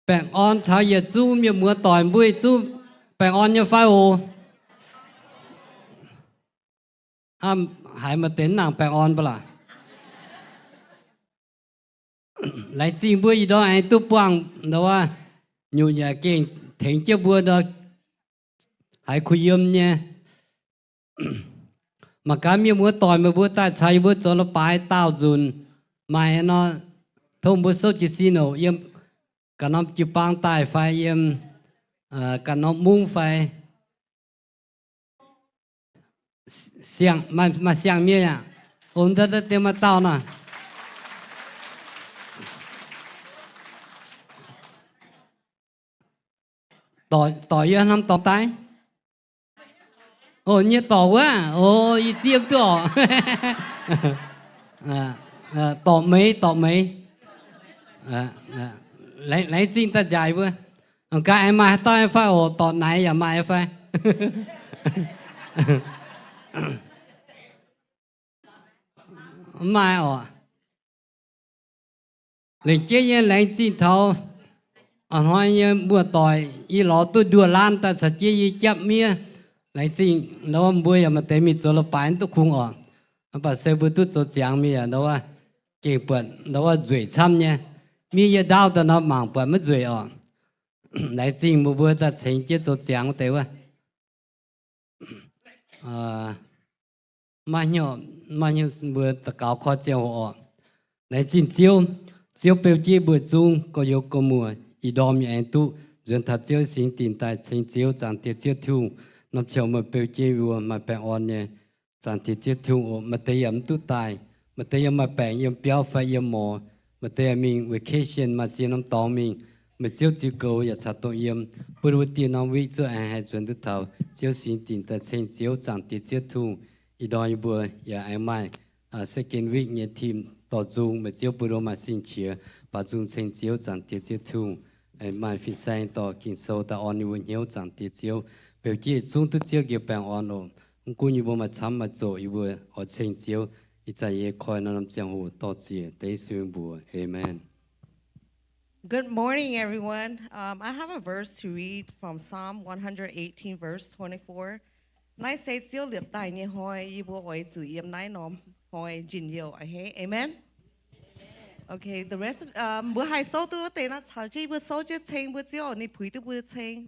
Baengh orn taux yietc zungv mienh muoz doic, mbuo yietc zungv baengh orn nyei fai oc? Haiz maaih deix mv nangc baengh orn mv baac laac. Laengz zingh mbuo ih ndorm aengx duqv buangh nyungc yaac gengh tengx jienv mbuo haiz kuh yiem nyei. Mangc gaax mienh muoz doic meih mbuo daaih caux yie mbuo zoux leiz-baaix daauh nzunc, maaih nor, tov mbuo souv jiez sin oc. Yiem ganh norm jiu-baang daaih fai yiem ganh norm mungv fai siang, maaih siang-mienh aqv. Ov, deix maaih dauh nor. Dorc yie hnamv dorh daaih. Ov, nyei dorc wuov. Ov, yie ziev duqv oc. Dorc Meix, dorc Meix. Laengz zingh daaih njaaux mbuo. Gaax aengx maaih haaix dauh fai oc? Dorc Naix yaac maaih fai? Mv maaih oc. Lengc jeiv nyei laengz zingh taux a'hnoi nyei muoz-doic, yie lorz duqv nduoh laanh daaih caux jienv yie japv miev. Laengz zingh ndau wuov mbuo yaac maaih deix mingh zoux leiz-baaix mv duqv kungx oc. Mv baac se mbuo duqv zoux ziangx mingh yaac ndau wuov gengh buatc ndau wuov nzueic camv nyei. Miev yie ndaauv daaih nor mangc buatc maiv nzueic oc. Laengz zingh mbuo, mbuo daaih ceng jienv zoux ziangx wuov deix wuov. Maiv hnyouv, maiv hnyouv, mbuo daux gaux koi ziangh hoc oc. Laengz zingh Ziouv. Ziouv beu jienv mbuo zungv gorx-youz gorx-muoc ih ndorm yaac aengx duqv nzuonx taux Ziouv singx dinc daaih ceng Ziouv. Zaangc Diex Ziouv Tin-Hungh, norm ziangh hoc meih beu jienv mbuo maaih baengh orn nyei. Zaangc Diex Ziouv Tin-Hungh oc. Maaih deix yaac mv duqv daaih, maaih deix yaac maaih baengc yiem biauv fai yiem morz, maaih deix yaac mingh vacation maaih ziex norm dorngx mingh. Meih Ziouv ziux goux yaac caux dongh yiem, bun mbuo dieh norm week zuqc aengx haih nzuonx duqv taux Ziouv singx dinc daaih ceng Ziouv. Zaangc Diex Ziouv Tin-Hungh, ih ndorm yie mbuo yaac aengx maaih second week nyei team dorh nzung. Meih Ziouv bun mbuo maaih sin-qiex baaux nzung ceng Ziouv. Zaangc Diex Ziouv Tin-Hungh, aengx maaih fin-saeng dorh Ging-Sou daaih orn yie mbuo hnyouv. Zaangc Diex Ziouv, beu jienv yietc zungv duqv Ziouv njoux baengh orn oc. Mv gunv yie mbuo maaih camv maaih zoqc, yie mbuo oix ceng Ziouv. Ih zanc yie koi naaiv norm ziangh hoc dorh ziec dengv Yesu nyei mbuox. Aamen. Good morning, everyone. Um, I have a verse to read from Psalm one hundred eighteen, verse twenty-four. Naaiv se Ziouv liepc daaih nyei hnoi, yie mbuo oix zuqc yiem naaiv norm hnoi njien-youh a'hneiv. Amen. Okay, the rest of, um, mbuo haih souv duqv wuov deix nor, caux jienv yie mbuo souv jienv ceng mbuo Ziouv, ninh puix duqv mbuo ceng.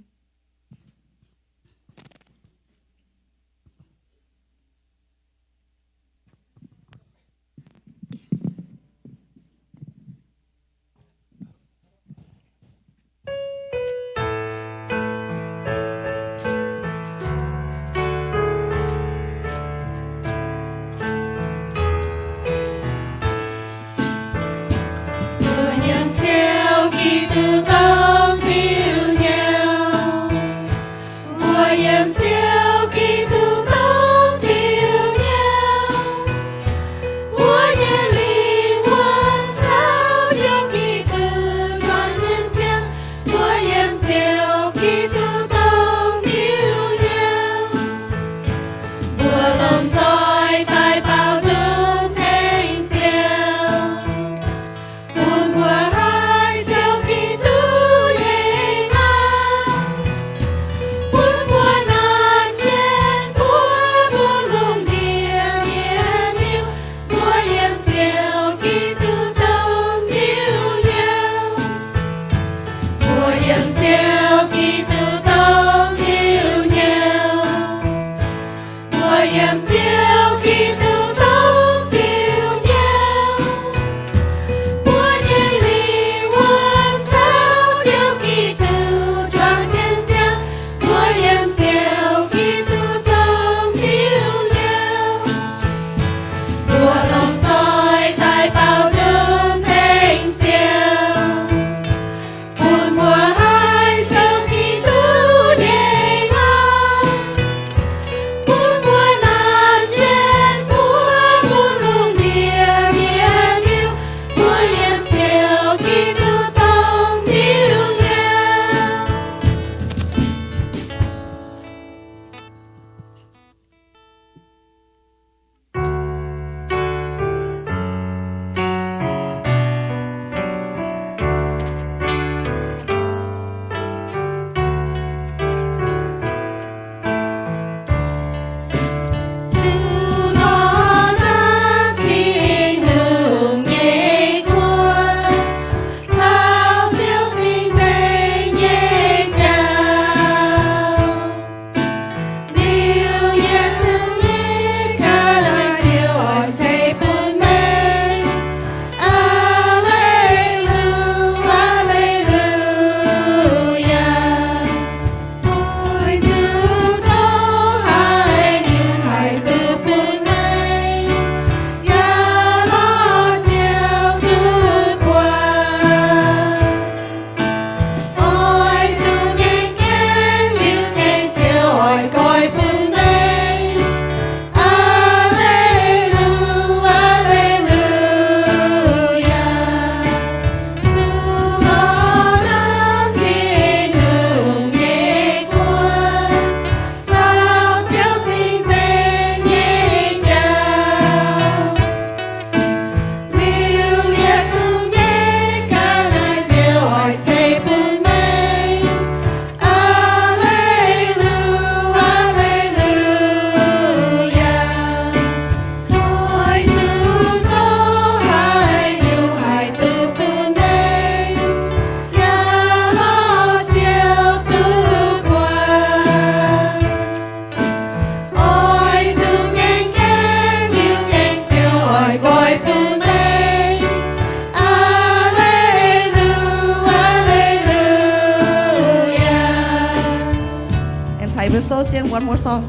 Jen, one more song.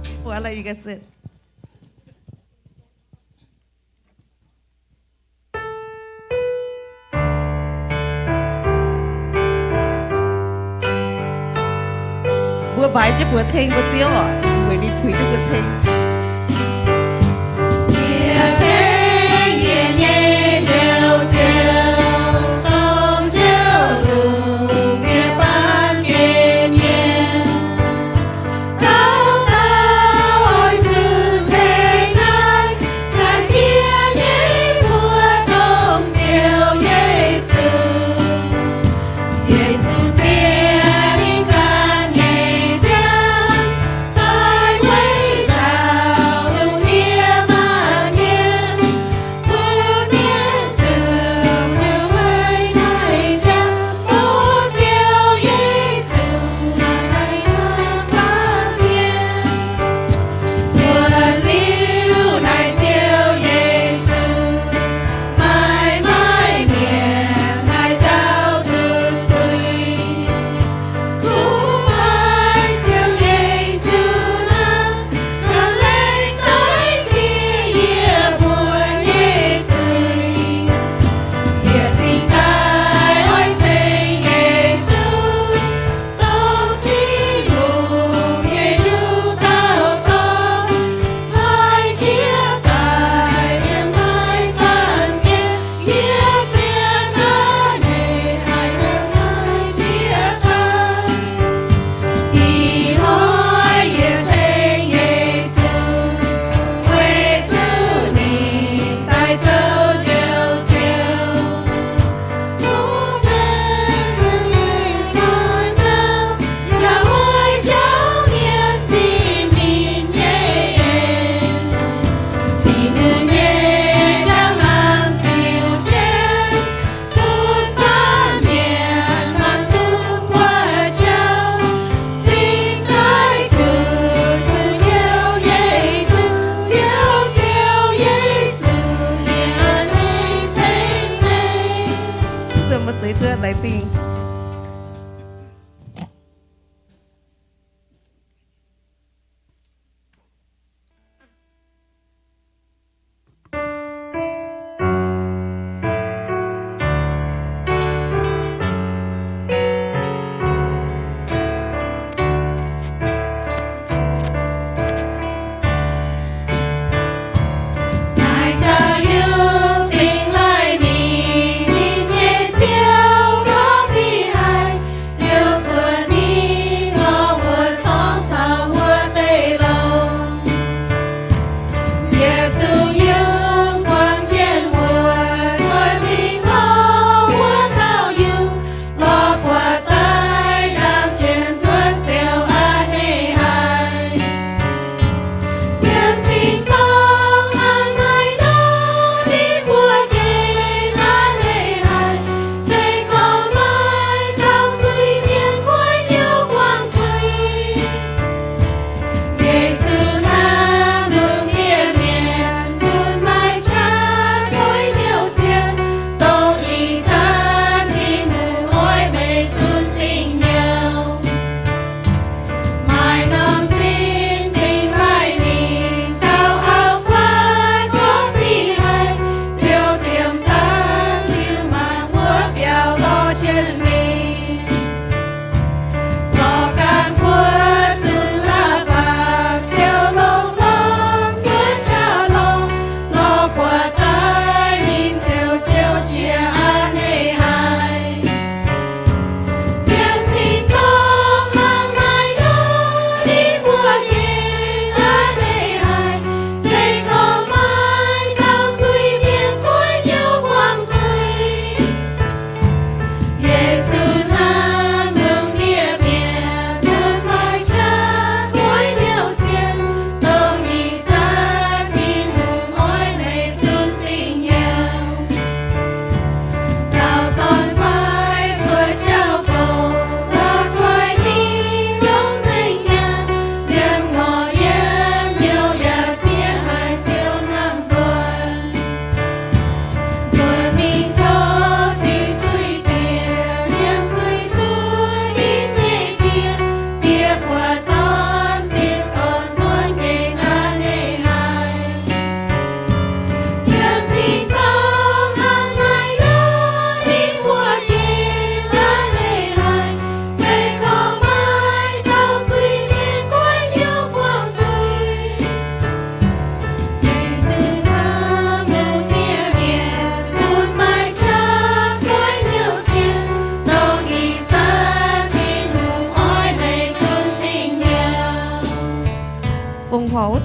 Before I let you guys sit. Mbuo mbaix jienv mbuo ceng mbuo Ziouv oc, weic ninh puix duqv mbuo ceng.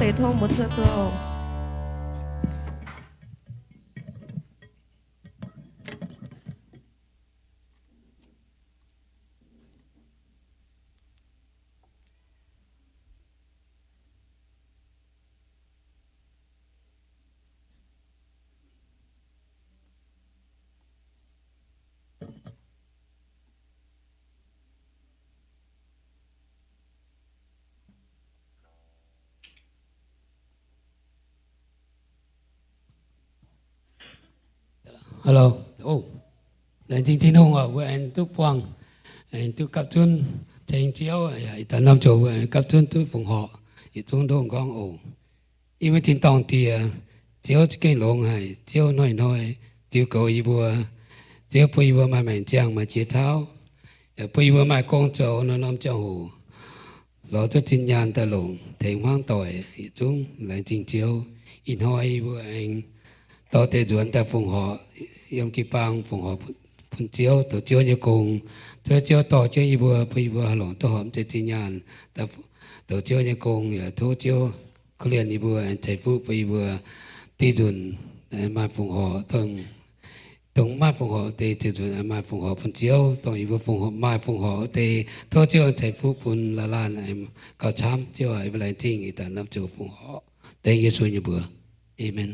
Yietc tov mbuo cuotv duqv. Hello. Laengz zingh Tin-Hungh oc, mbuo aengx duqv buangh, aengx duqv gapv zunv ceng Ziouv. Ih zanc norm ziouc mbuo aengx gapv zunv duqv fongc horc yietc zungv ndoqv gorngv oc. Yie mbuo tin-dorngh Diex, Ziouv za'gengh longx haic. Ziouv hnoi-hnoi diuh goux yie mbuo. Ziouv bun yie mbuo maaih maengc ziangh, maaih jiex tauv, yaac bun yie mbuo maaih gong zoux norm-norm ziangh hoc, lorz duqv zinh nyaanh daaih longc tengx hmuangv doic yietc zungv. Laengz zingh Ziouv. Ih hnoi yie mbuo aengx dorh deix nzuonx daaih fongc horc yiem jiu-baang, fongc horc bun Ziouv, zoux Ziouv nyei gong. Cuotv Ziouv dorh jienv yie mbuo, bun yie mbuo haih longc duqv horpc deix zinh nyaanh zoux Ziouv nyei gong. Yaac tov Ziouv korv-lienh yie mbuo, aengx ceix fuqv bun yie mbuo diuh nzunc maaih fongc horc, dongh maiv maaih fongc horc deix diuh nzunc maaih fongc horc bun Ziouv. Dongh yie mbuo fongc horc, maaih fongc horc deix, tov Ziouv ceix fuqv bun laanh laanh gauh camv. Ziouv aac, yie mbuo laengz zingh ih zanc norm ziouc fongc horc dengv Yesu nyei mbuox. Aamen.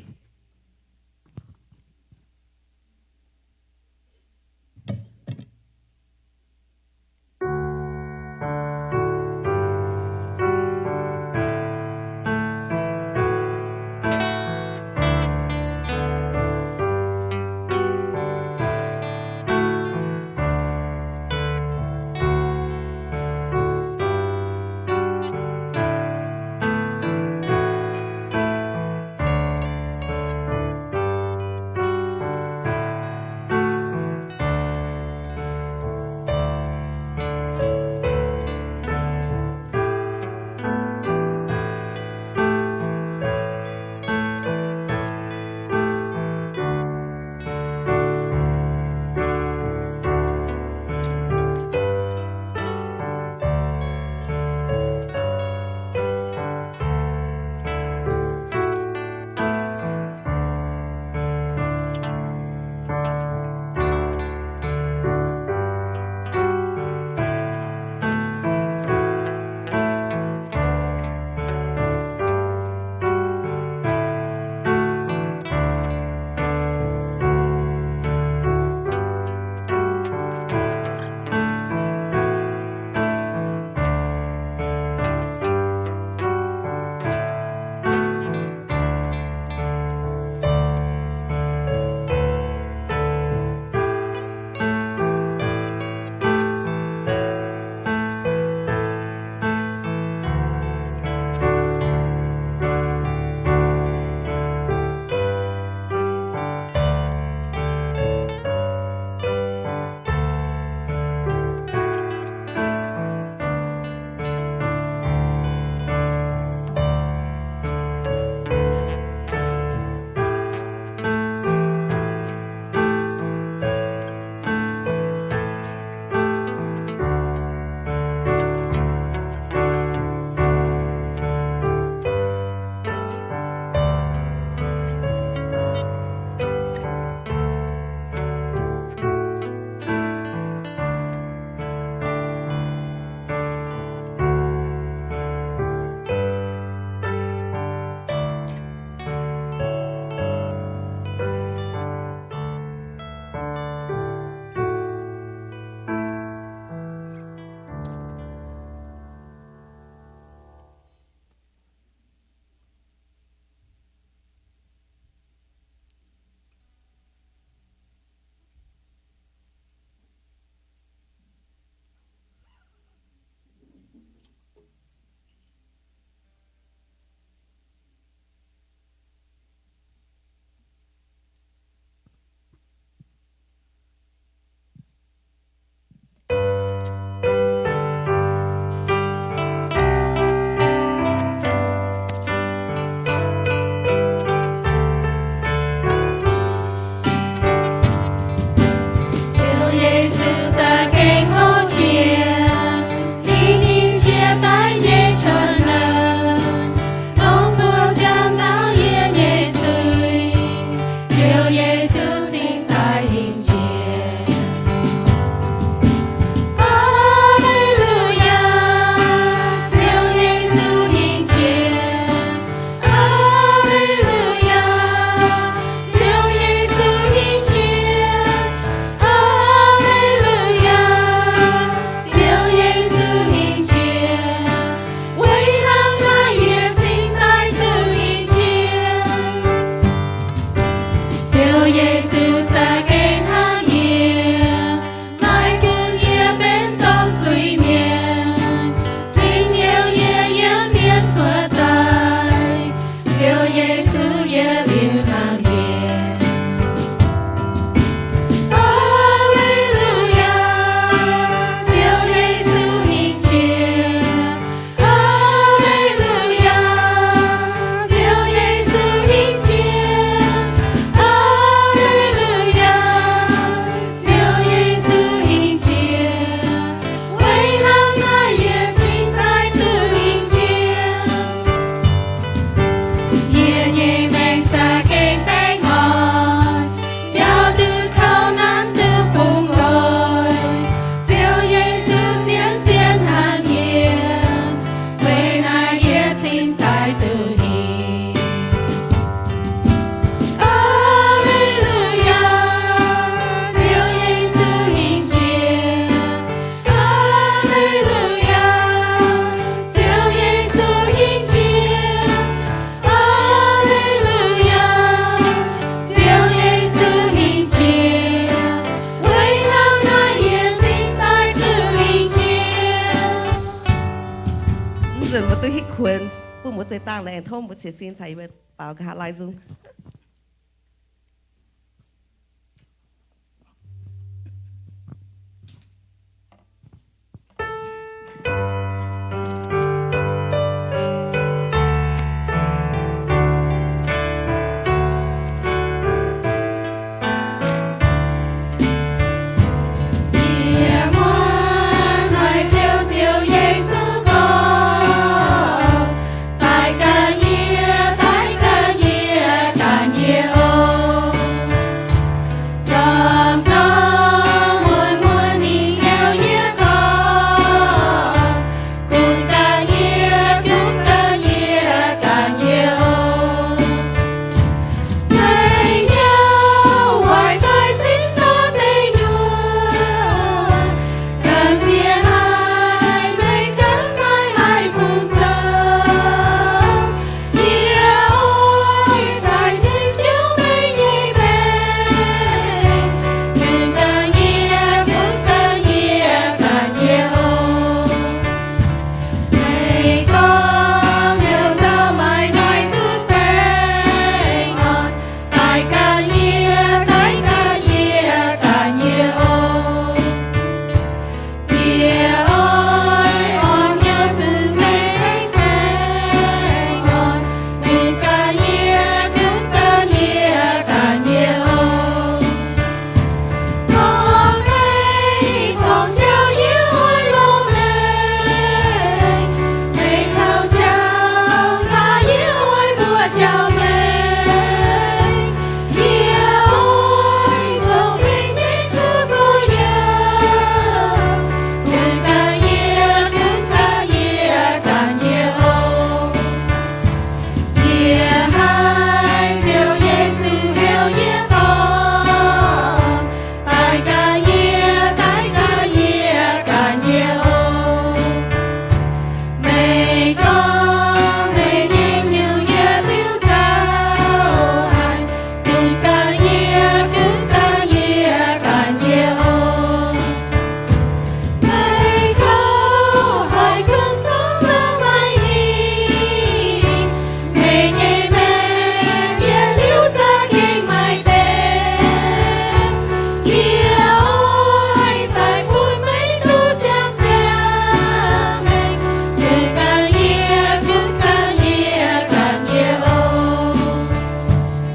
Deix dangh naaiv aengx tov mbuo ceix sin caux yie mbuo baaux nqa'haav laai nzung.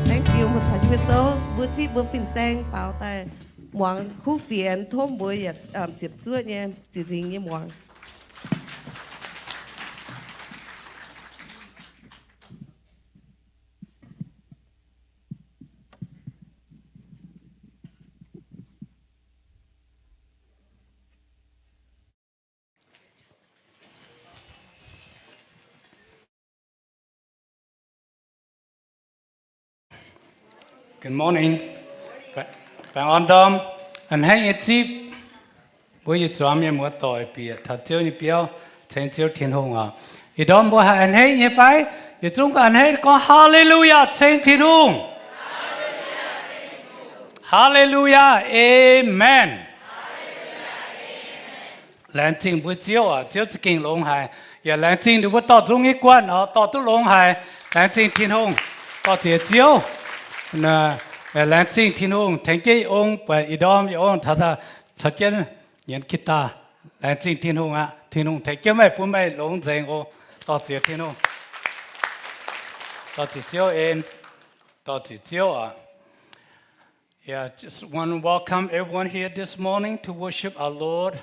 Thank you, mbuo caux jienv mbuo souv, mbuo zipv mbuo fin-saeng faaux daaih muangx kuv fienx, tov mbuo yietc ziepc zuoqv nyei, ziepc nzingx nyei muangx. Good morning. Baengh orn ndorm, a'hneiv nyei zipv. Mbuo yietc zuangx mienh muoz-doic bieqc taux Ziouv nyei biauv, ceng Ziouv Tin-Hungh oc. Ih ndorm mbuo haih a'hneiv nyei fai? Yietc zungv a'hneiv gorngv, Haa^le^lu^yaa, ceng Tin-Hungh. Haa^le^lu^yaa, aamen. Laengz zingh mbuo Ziouv oc. Ziouv za'gengh longx haic. Yaac laengz zingh ninh mbuo dorh nzung nyei guanh oc, dorh duqv longx haic. Laengz zingh Tin-Hungh. Dorh ziex Ziouv. Laengz zingh Tin-Hungh tengx jienv yie ong, buatc ih ndorm yie ong taux jienv nyienz guitar. Laengz zingh Tin-Hungh aqv. Tin-Hungh tengx jienv meih, bun meih longx nzengc oc. Dorh ziex Tin-Hungh. Dorh ziex Ziouv en. Dorh ziex Ziouv oc. Yeah, just want to welcome everyone here this morning to worship our Lord.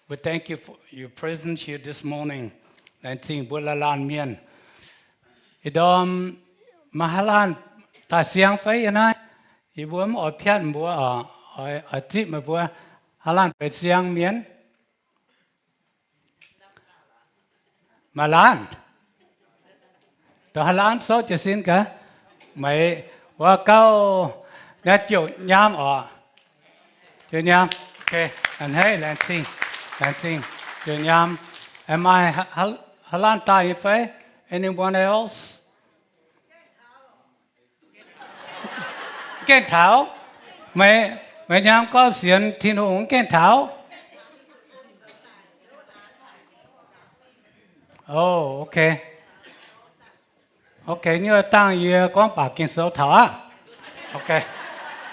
We thank you for your presence here this morning. Laengz zingh mbuo laanh laanh mienh. Ih ndorm maaih haaix laanh daaih siang fai yiem naaiv? Yie mbuo mv oix piatv mbuo oc, oix zipv meih mbuo. Haaix laanh benx siang mienh? Maaih laanh? Dongh haaix laanh souv jiez sin gaax? Meih, wuov gauh naaiv jouc nyaam oc. Jouc nyaam. Okay, a'hneiv, laengz zingh, laengz zingh. Jouc nyaam. Maaih haaix laanh daaih nyei fai? Anyone else? Mv gaengh taux? Meih, meih nyaam gorngv sienx Tin-Hungh mv gaengh taux? Oh, okay. Ok, nyuoz dangh yie gorngv baac Ging-Sou taux aqv. Ok,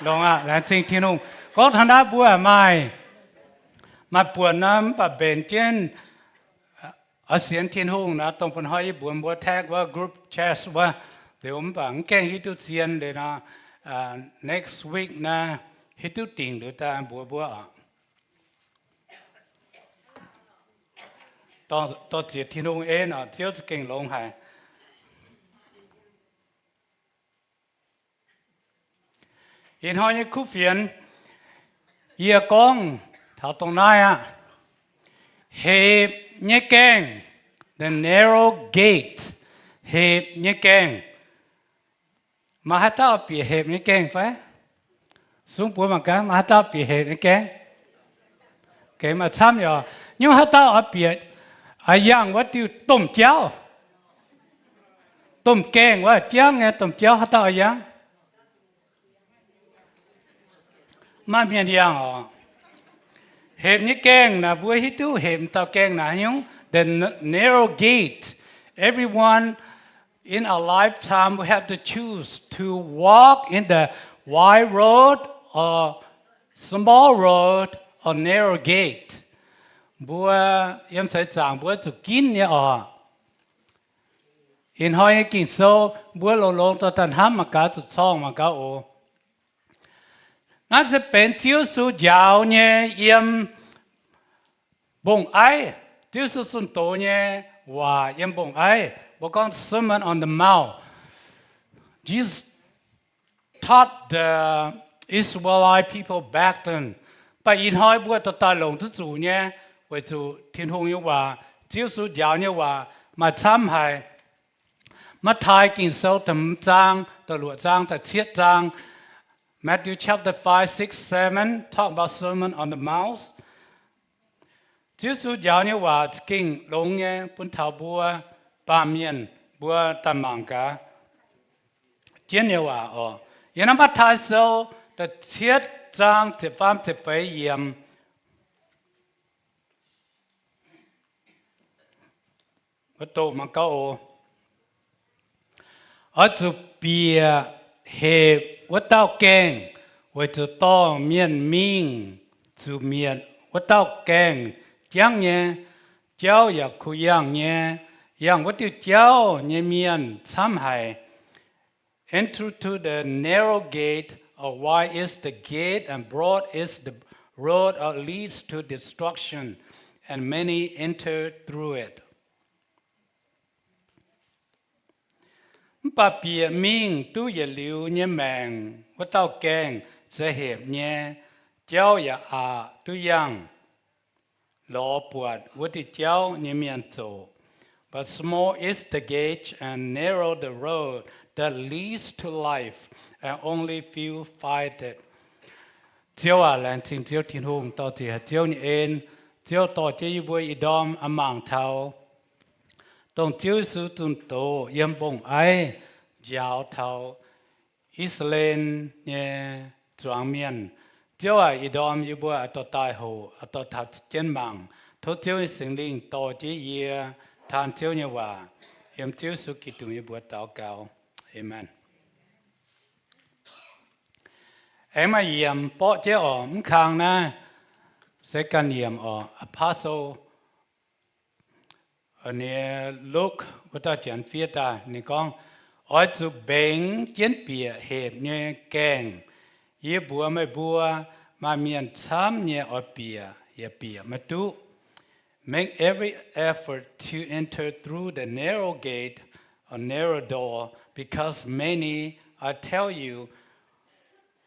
longx aqv, laengz zingh Tin-Hungh. Gorngv taux naaiv mbuo maaih, maaih buonc nor mv baac mbenc jienv oix sienx Tin-Hungh nor, dongh bun hnoi yie mbuox mbuo tag wuov group chat wuov, liuz mv baac mv gaengh hiuv duqv zien liuz nor, next week naaiv hiuv duqv dingc liuz daaih mbuox mbuo oc. Dorh ziex Tin-Hungh en oc, Ziouv za'gengh longx haic. Ih hnoi nyei kuv fienx, yie gorngv taux dongh naaiv aqv. Hepc nyei gaengh, the narrow gate, hepc nyei gaengh. Maaih haaix dauh bieqc hepc nyei gaengh fai? Sung buoz mangc gaax, maaih haaix dauh bieqc hepc nyei gaengh? Gengh maaih camv yaac. Nyungc haaix dauh oix bieqc a'yangh wuov diuh domh jauv? Domh gaengh wuov, jangv nyei domh jauv, haaix dauh oix yangh? Maaih mienh yangh oc. Hepc nyei gaengh naaic, mbuo hiuv duqv hepc dauh gaengh naaic haaix nyungc? The n- narrow gate. Everyone in our lifetime, we have to choose to walk in the wide road or small road or narrow gate. Mbuo yiem seix zaangc mbuo zuqc ginv nyei oc. Ih hnoi nyei Ging-Sou mbuo longx-longx daaih hnamv mangc gaax, zuqc corngh mangc gaax oc. Naaiv se benx Ziouv Yesu njaaux nyei yiem mbong-aiv. Ziouv Yesu zunh doz nyei waac yiem mbong-aiv, mbuo gorngv Sermon on the Mount. Jesus taught the Israelite people back then. Mv baac ih hnoi mbuo dorh daaih longc duqv zuqc nyei, weic zuqc Tin-Hungh nyei waac, Ziouv Yesu njaaux nyei waac maaih camv haic. Matv^taai Ging-Sou da'hmz zaang, da'luoqc zaang, da'cietv zaang. Matthew chapter five, six, seven, talk about Sermon on the Mount. Ziouv Yesu njaaux nyei waac za'gengh longx nyei bun taux mbuo baamh mienh mbuo daaih mangc gaax jienv nyei waac oc. Yiem naaiv Matv^taai Sou da'cietv zaang ziepc faam ziepc feix yiemc. Mbuo doqc mangc gaax oc. Oix zuqc bieqc hepc wuov dauh gaengh, weic zuqc dorh mienh mingh zuqc mietc wuov dauh gaengh jangv nyei, jauv yaac kuh yangh nyei, yangh wuov diuh jauv nyei mienh camv haic. Enter to the narrow gate, or wide is the gate and broad is the road that leads to destruction, and many enter through it. Mv baac bieqc mingh duqv yietc liuz nyei maengc wuov dauh gaengh se hepc nyei, jauv yaac aqc duqv yangh lorz buatc wuov diuh jauv nyei mienh zoqc. But small is the gate and narrow the road that leads to life, and only few find it. Ziouv aac, laengz zingh Ziouv Tin-Hungh, dorh ziqc haic Ziouv nyei en. Ziouv dorh jienv yie mbuo ih ndorm a'mangc taux dongh Ziouv Yesu zunh doz yiem mbong-aiv njaaux taux I^saa^laa^en nyei zuangx mienh. Ziouv aac, ih ndorm yie mbuo oix dorh daaih hoqc, oix dorh taux jienv mangc. Tov Ziouv nyei Singx Lingh dorh jienv yie taan Ziouv nyei waac. Yiem Ziouv Yesu Giduc nyei mbuox daux gaux, aamen. Aengx maaih yiemc borqv jienv oc, mv kang naaiv se ganh yiemc oc, Apostle, ninh Luk wuov dauh janx fiev daaih, ninh gorngv, oix zuqc mbengx jienv bieqc hepc nyei gaengh. Yie mbuox meih mbuo, maaih mienh camv nyei oix bieqc yaac bieqc maiv duqv. Make every effort to enter through the narrow gate or narrow door, because many, I tell you,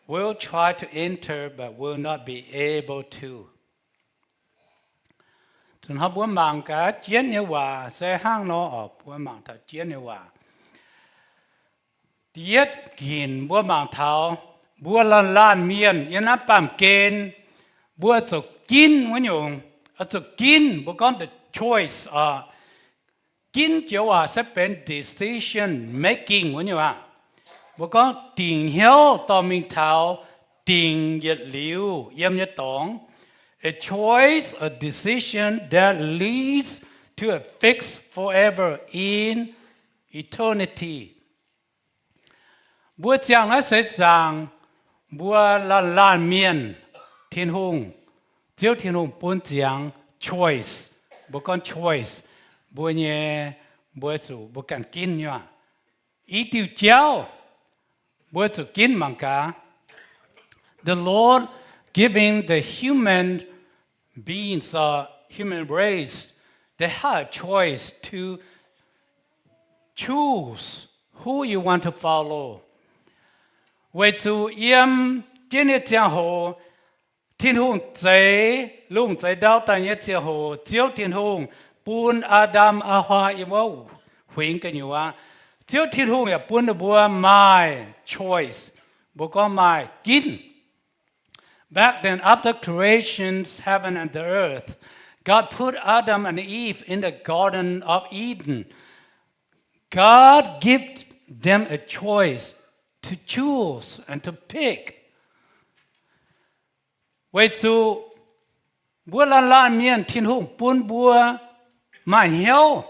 will try to enter but will not be able to. Zuqc hnoi mbuo mangc gaax jienv nyei waac se hnangv nor oc. Mbuo mangc taux jienv nyei waac. Da'yietv ginc mbuo mangc taux mbuo laanh laanh mienh yiem naaiv baamh gen, mbuo zuqc ginv wuov nyungc, zuqc ginv, mbuo gorngv the choice oc. Ginv joux waac se benx decision making wuov nyungc aqv. Mbuo gorngv dingc hnyouv dorh mingh taux dingc yietc liuz yiem nyei dorngx. A choice, a decision that leads to a fix forever in eternity. Mbuo ziangh naaiv seix zaangc, mbuo laanh laanh mienh, Tin-Hungh, Ziouv Tin-Hungh bun ziangx choice. Mbuo gorngv choice, mbuo nyei, mbuo zuqc mbuo ganh ginv nyei. I diuh jauv mbuo zuqc ginv mangc gaax. The Lord giving the human beings or human race, they have a choice to choose who you want to follow. Weic zuqc yiem jienv nyei ziangh hoc, Tin-Hungh zeix lungh zeix ndau daaih nyei ziangh hoc, Ziouv Tin-Hungh bun Aa^ndam Aa^waa yiem wuov huingx gu'nyuoz. Ziouv Tin-Hungh yaac bun ninh mbuo maaih choice, mbuo gorngv maaih ginv. Back then, after creations heaven and the earth, God put Adam and Eve in the Garden of Eden. God give them a choice to choose and to pick. Weic zuqc mbuo laanh laanh mienh Tin-Hungh bun mbuo maaih hnyouv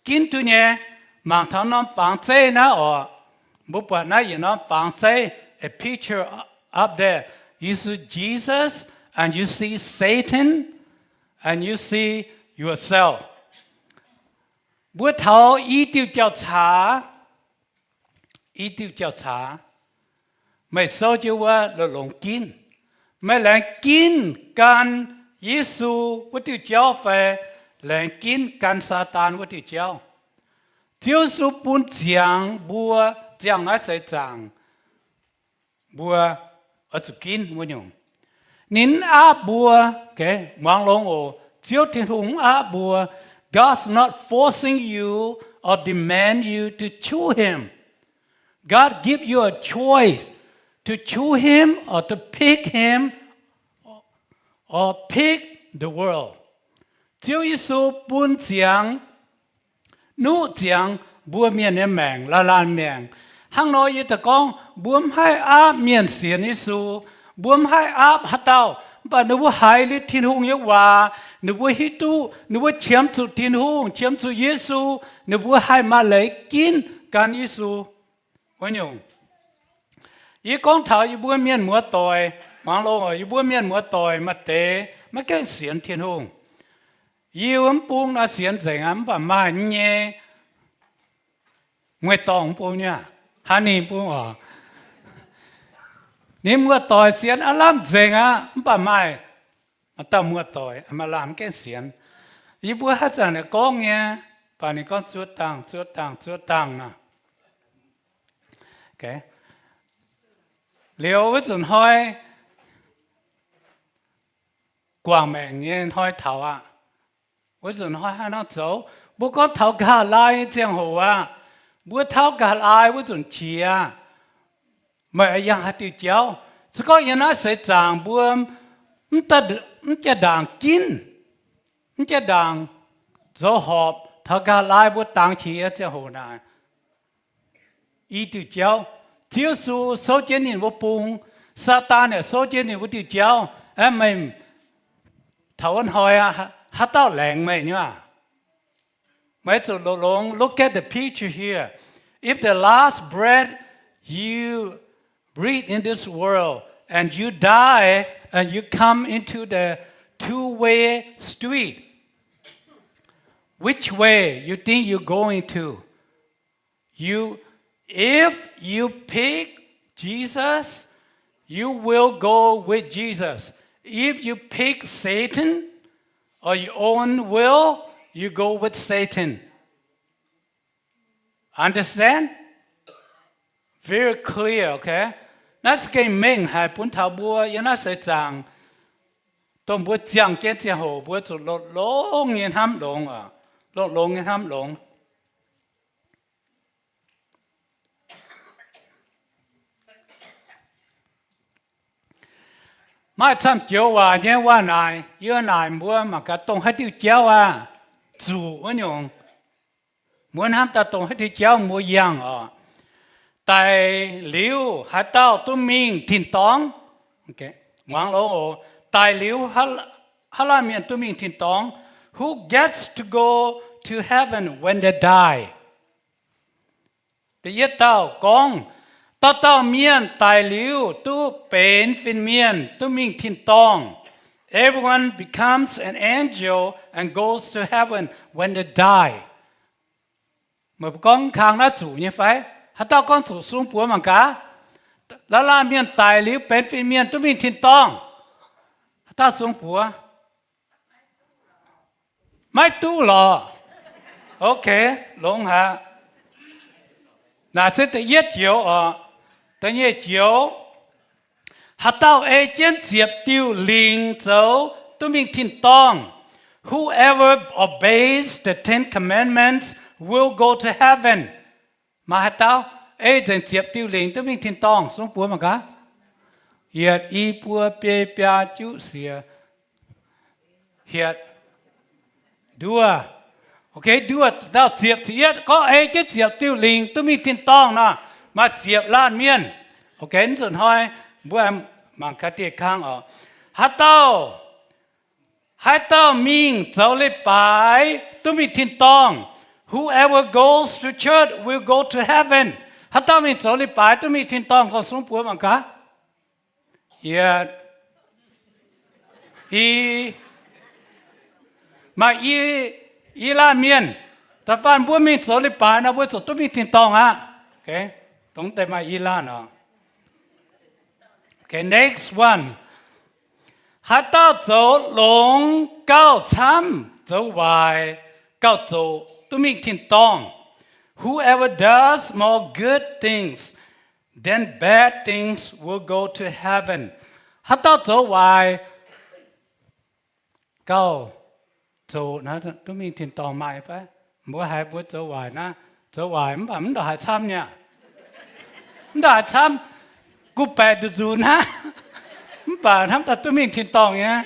ginv duqv nyei. Mangc taux norm fangx zeiv naaiv oc. Mbuo buatc naaiv yietc norm fangx zeiv, a picture up there. You see Jesus and you see Satan and you see yourself. Mbuo taux i diuh jauv-caax, i diuh jauv-caax, meih souv jienv wuov longx-longx ginv. Meih laengz ginv gan Yesu wuov diuh jauv fai laengz ginv gan Saadaan wuov diuh jauv? Ziouv Yesu bun ziangx mbuo ziangh naaiv seix zaangc, mbuo oix zuqc ginv wuov nyungc. Ninh mv aapv mbuo, muangx longx oc. Ziouv Tin-Hungh mv aapv mbuo. God's not forcing you or demand you to choose him. God give you a choice to choose him or to pick him or pick the world. Ziouv Yesu bun ziangx, nuqv ziangx mbuo mienh nyei maengc, laanh laanh maengc. Hnangv nor yie daaih gorngv, mbuo mv haih aapv mienh sienx Yesu. Mbuo mv haih aapv haaix dauh, mv baac ninh mbuo haiz liuz Tin-Hungh nyei waac, ninh mbuo hiuv duqv ninh mbuo qiemx zuqc Tin-Hungh, qiemx zuqc Yesu, ninh mbuo haih maaih leiz ginv gan Yesu. Wuov nyungc, yie gorngv taux yie mbuo mienh muoz-doic, muangx longx, yie mbuo mienh muoz-doic maaih deix maiv gaengh sienx Tin-Hungh. Yie mv bung naaiv sienx nzengc aqv, mv baac maaih nyei mueiz-dorngh mv bung nyei, hnangv ninh bung oc. Ninh muoz-doic sienx aav lamh nzengc aqv, mv baac maaih dauh muoz-doic maaih laanh mv gaengh sienx. Yie mbuo haaix zanc gorngv nyei, baac ninh gorngv zuov dangh, zuov dangh, zuov dangh nor. Liuz wuov nzunc hnoi guangc maengc nyei hnoi taux aqv. Wuov nzunc hnoi haaix nor zoux? Mbuo gorngv taux nqa'haav laai nyei ziangh hoc aqv. Mbuo taux nqa'haav laai wuov nzunc qiex, meih yangh haaix diuh jauv? Se gorngv yiem naaiv seix zaangc mbuo mv jaa-ndaangc ginv, mv jaa-ndaangc zoux horpc taux nqa'haav laai mbuo dangx qiex nyei ziangh hoc naaic, i diuh jauv, Ziouv Yesu souv jienv ninh wuov bung, Saadaan yaac souv jienv ninh wuov diuh jauv. Aeqv, meih taux wuov hnoi aqv, haaix dauh laengz meih nyei aqv? Meih zuqc longx-longx look at the picture here. If the last breath you breathe in this world and you die and you come into the two-way street, which way you think you going to? You, if you pick Jesus, you will go with Jesus. If you pick Satan or your own will, you go with Satan. Understand? Very clear, okay? Naaiv se gengh mengh haic bun taux mbuo yiem naaiv seix zaangc, dongh mbuo ziangh jienv ziangh hoc mbuo zuqc longx-longx nyei hnamv longx, longx-longx nyei hnamv longx. Maaih camv joux waac nyei waac naaic, yie naaic mbuo mangc gaax dongh haaix diuh jauv aqv. Zuqc wuov nyungc, mbuo hnamv daaih dongh haaix diuh jauv mbuo yangh oc. Daic liuz haaix dauh duqv mingh tin-dorngx? Muangx longx oc. Daic liuz haaix laanh mienh duqv mingh tin-dorngx? Who gets to go to heaven when they die? Da'yietv dauh gorngv, dauh dauh mienh daic liuz duqv benx fin-mienh, duqv mingh tin-dorngh. Everyone becomes an angel and goes to heaven when they die. Meih mbuo gorngv kang naaiv zuqc nyei fai? Haaix dauh gorngv zuqc, sung buoz mangc gaax. Laanh laanh mienh daic liuz benx fin-mienh duqv mingh tin-dorngh. Haaix dauh sung buoz? Maiv duqv lorqc. Ok, longx haic. Naaic se da'yietv joux oc. Da'nyeic joux, haaix dauh ei jienv ziepc diuh lingc zoux duqv mingh tin-dorngh. Whoever obeys the Ten Commandments will go to heaven. Maaih haaix dauh ei nzengc ziepc diuh lingc duqv mingh tin-dorngh? Sung buoz mangc gaax. Yietc, i, buo, biei, biaa, juqv, siec, hietc, nduov. Ok, nduov dauh ziepc, ziepc yietv gorngv ei jienv ziepc diuh lingc duqv mingh tin-dorngh nor, maaih ziepc laanh mienh. Ok, nzunc hnoi mbuo mangc gaax dieh kang oc. Haaix dauh, haaix dauh mingh zoux leiz-baaix duqv mingh tin-dorngh. Whoever goes to church will go to heaven. Haaix dauh mingh zoux leiz-baaix duqv mingh tin-dorngh? Gorngv sung buoz mangc gaax. Yietc, i, maaih i, i laanh mienh. Da'faanh mbuo mingh zoux leiz-baaix nor, mbuo ziouc duqv mingh tin-dorngh aqv. Dongh deix maaih i laanh oc. Next one. Haaix dauh zoux longx gauh camv, zoux waaic gauh zoqc, duqv mingh tin-dorngh. Whoever does more good things than bad things will go to heaven. Haaix dauh zoux waaic gauh zoqc, duqv mingh tin-dorngh maaih fai? Mbuo haiz mbuo zoux waaic naaiv, zoux waaic mv baac mv ndongc haaix camv nyei. Mv ndongc haaix camv, guv baeqc nduqc nzunc hnangv, mv baac hnamv daaih duqv mingh tin-dorngh nyei.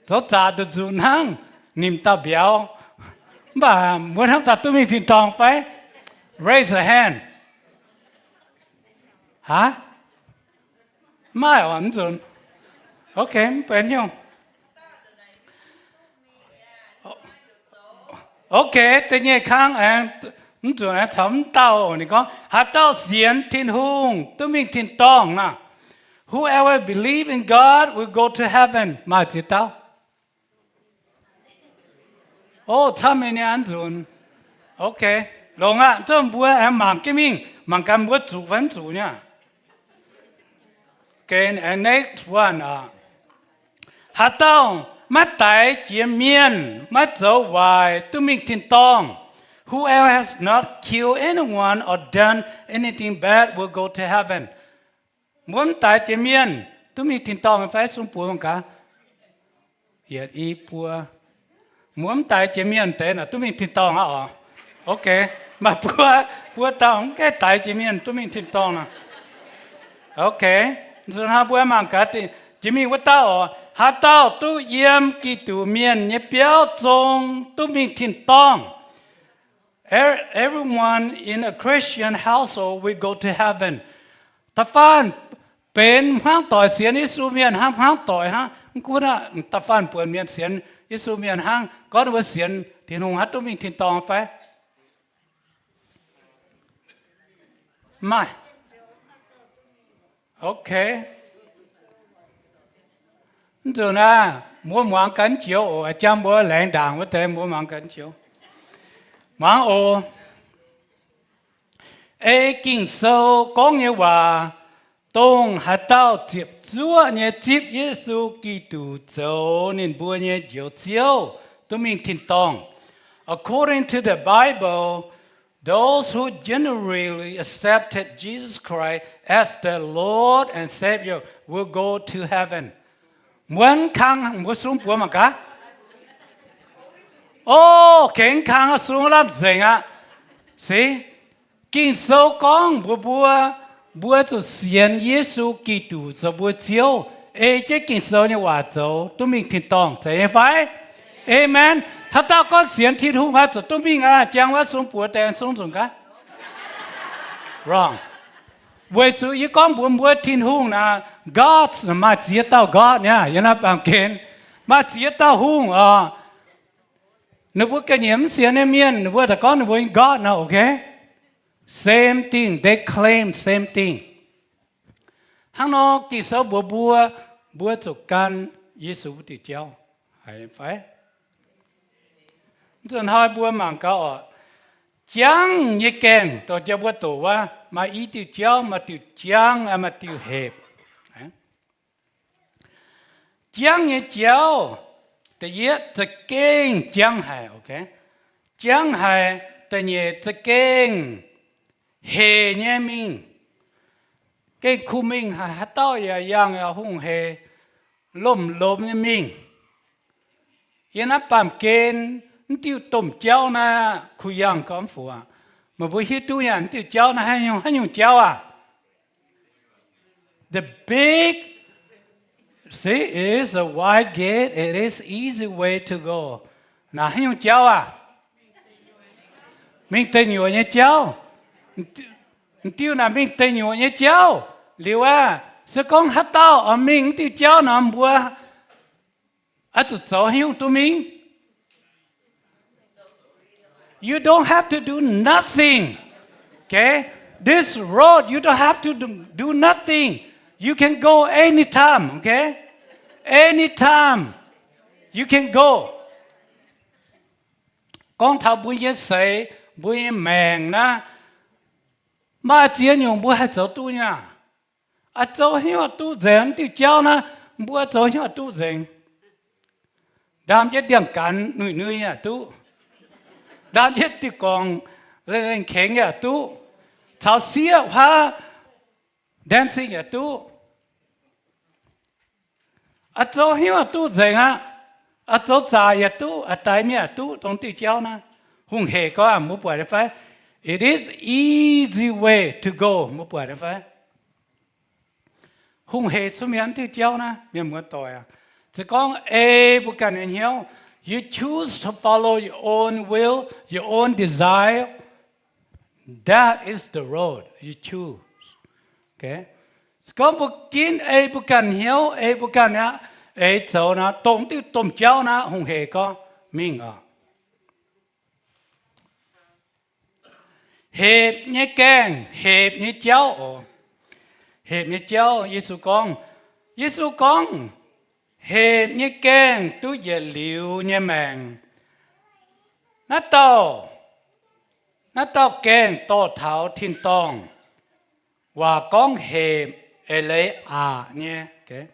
Zoux zaqc nduqc nzunc hnangv, nimc dauh mbiauz, mv baac mbuo hnamv daaih duqv mingh tin-dorngh fai? Raise your hand. Aav, maaih oc, mv nzunc. Ok, mv benx nyungc. Ok, da'nyeic kang aengx, mv nzunc aengx caux mv dauh. Ninh gorngv, haaix dauh sienx Tin-Hungh duqv mingh tin-dorngh nor. Whoever believes in God will go to heaven. Maaih ziex dauh? O, camv nyei aqv nzunc. Ok, longx aqv. Zungv mbuo aengx mangc jienv mingh, mangc gaax mbuo zuqc fai mv zuqc nyei. Next one. Haaix dauh maiv daix jiex mienh, maiv zoux waaic, duqv mingh tin-dorngh. Whoever has not killed anyone or done anything bad will go to heaven. Mbuo mv daix jiex mienh duqv mingh tin-dorngh fai? Sung buoz mangc gaax. Yietc, i, buo. Mbuo mv daix jiex mienh deix naaic duqv mingh tin-dorngh aqv oc. Ok, maaih buo, buo dauh mv gaengh daix jiex mienh duqv mingh tin-dorngh nor. Ok, nzunc hnoi mbuo mangc gaax jiex mingh wuov dauh oc. Haaix dauh duqv yiem Giduc mienh nyei biauv zong duqv mingh tin-dorngh. Everyone in a Christian household will go to heaven. Da'faanh benx hmuangv doic sienx Yesu mienh hnangv, hmuangv doic hnangv, mv gunv aqv, da'faanh buonc mienh sienx Yesu mienh hnangv, gorngv ninh mbuo sienx Tin-Hungh hnangv, duqv mingh tin-dorngh fai? Maaih. Ok. Mv nzunc naaiv mbuo muangx ganh joux oc. Jang mbuo laengz ndaangc wuov deix mbuo muangx ganh joux. Muangx oc. Ei Ging-Sou gorngv nyei waac, dongh haaix dauh ziepc zuoqv nyei zipv Yesu Giduc zoux ninh mbuo nyei Njoux Ziouv, duqv mingh tin-dorngh. According to the Bible, those who generally accepted Jesus Christ as their Lord and Savior will go to heaven. Muonz kang mbuo sung buoz mangc gaax. O, gengx kang sung lamh nzengc aqv. Se, Ging-Sou gorngv mbuox mbuo, mbuo zuqc sienx Yesu Giduc zoux mbuo Ziouv, ei jienv Ging-Sou nyei waac zoux, duqv mingh tin-dorngh. Zeiz nyei fai? Amen. Haaix dauh gorngv sienx Tin-Hungh aqv, zuqc duqv mingh aqv. Jang wuov sung buoz deix sung nzunc gaax. Wrong. Weic zuqc yie gorngv mbuox mbuo Tin-Hungh naaic, God maaih ziex dauh God nyei, yie naaiv baamh gen. Maaih ziex dauh hungh oc. Ninh mbuo ga'nyiec mv sienx nyei mienh, ninh mbuo daaih gorngv ninh mbuo nyei God nor, ok? Same thing, they claim same thing. Hnangv nor Ging-Sou mbuox mbuo, mbuo zuqc gan Yesu wuov diuh jauv, haiz fai? Mv zuqc hnoi mbuo mangc gaax oc. Jangv nyei gaengh, dorh jiex mbuo doqc wuov, maaih i diuh jauv, maaih diuh jangv, maaih diuh hepc. Jangv nyei jauv, da'yietv za'gengh jangv haic, jangv haic. Da'nyeic za'gengh hec nyei mingh, gengh kuh mingh haaix dauh yaac yangh hungh hec, lomh lomh nyei mingh. Yiem naaiv baamh gen, mv diuh domh jauv naaiv kuh yangh gormx fuc. Meih mbuo hiuv duqv yaac mv diuh jauv naaiv haaix nyungc jauv aac? The big, see, is a wide gate, it is easy way to go. Naaiv haaix nyungc jauv aac? Mingh deic nyuoqc nyei jauv. M'diuh naaic mingh deic nyuoqc nyei jauv. Liuz aqv, se gorngv haaix dauh oix mingh mv diuh jauv nor, mbuo oix zuqc zoux haaix nyungc duqv mingh? You don't have to do nothing. Okay? This road, you don't have to do, do nothing. You can go anytime, okay? Anytime you can go. Gorngv taux mbuo nyei seix, mbuo nyei maengc naaiv, maaih ziex nyungc mbuo haih zoux duqv nyei aac. Oix zoux haaix nyungc duqv nzengc, mv diuh jauv naaiv, mbuo zoux haaix nyungc duqv nzengc. Ndaam jienv ndiangx-gaanx nuic nui yaac duqv. Ndaam jienv diuh gorngc lengh lengh kengx yaac duqv. Caux sieqv huaav dancing yaac duqv. Oix zoux haaix nyungc duqv nzengc aqv. Oix zoux zaqc yaac duqv, oix daix mienh yaac duqv, dongh diuh jauv naaiv. Hungh hec gorngv, mbuo buatc nyei fai? It is easy way to go, mbuo buatc nyei fai? Hungh hec cuotv mienh diuh jauv naaiv, mienh muoz-doic aac. Se gorngv ei mbuo ganh nyei hnyouv, you choose to follow your own will, your own desire, that is the road you choose. Okay? Se gorngv mbuo ginv ei mbuo ganh hnyouv, ei mbuo ganh aqv, eix zoux nor, dongh diuh domh jauv naaiv, hungh hec gorngv mingh oc. Hepc nyei gaengh, hepc nyei jauv oc. Hepc nyei jauv, Yesu gorngv, Yesu gorngv, hepc nyei gaengh duqv yietc liuz nyei maengc. Naaiv dauh, naaiv dauh gaengh dorh taux tin-dorngh. Waac gorngv hepc eix leiz aqc nyei. Okay?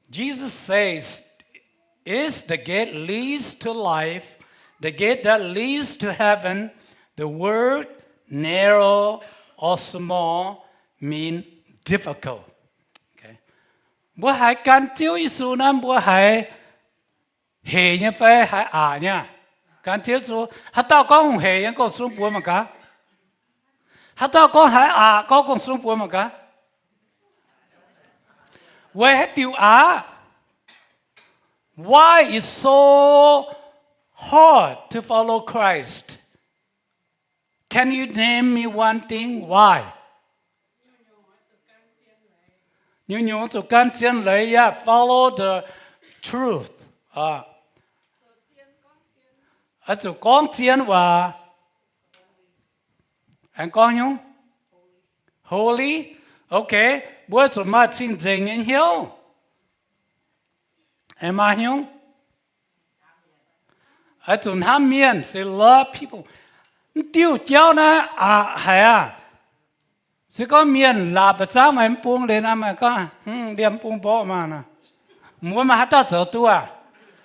Jesus says, is the gate leads to life, the gate that leads to heaven, the word narrow or small mean difficult. Okay. Mbuo haiz gan Ziouv Yesu naaiv, mbuo haiz hec nyei fai haiz aqc nyei? Gan Ziouv Yesu, haaix dauh gorngv hungh hec nyei, gong-sung buoz mangc gaax. Haaix dauh gorngv haiz aqc, gorngv gong-sung buoz mangc gaax. Weic haaix diuc aqc? Why is so hard to follow Christ? Can you name me one thing why? Nyungc-nyungc zuqc gan zien leiz, yaac follow the truth. Oix zuqc gorngv zien waac. Aengx gorngv nyungc? Holy. Okay, mbuo zuqc maaih cing-nzengc nyei hnyouv. Aengx maaih nyungc? Oix zuqc hnamv mienh, say love people. Mv diuh jauv naaiv aqc haic aqv. Se gorngv mienh laatc ba'zangv meih mv bung, liuz naaiv meih gorngv, hm, liemh mv bung mborqv maah. Mbuo maaih haaix dauh zoux duqv aac?